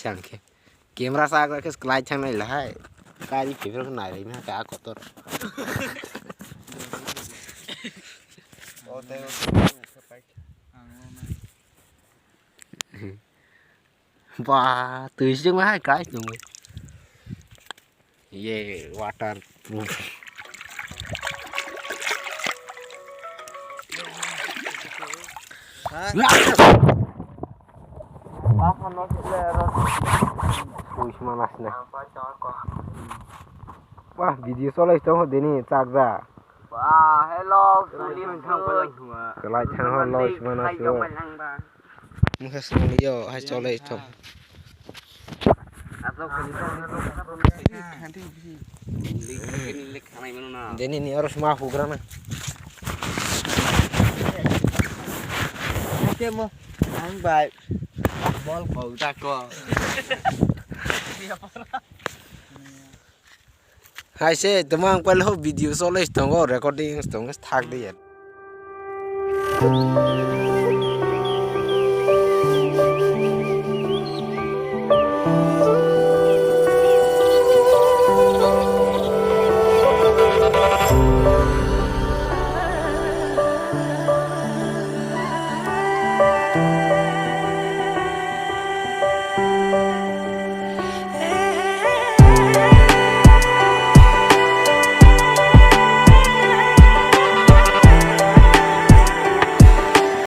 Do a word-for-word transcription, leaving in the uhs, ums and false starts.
tang khe. Camera chagra khe slide thang nai lahai. Kari phifrok nai ri na ka kotor. Ba, twi sing ma hai kai nung. Ye, water proof. Wah, video solai tongo dini chakda. Wah, hello, Salim. Kelai thang ho, lois mana sio. Mukha song yo, hai cholai thong. Dini ni oro sma hugra na. Ang bai bol kau ta ko. Hai se, tamo ang pailo video solai tongo, recording tongo, thak de ya.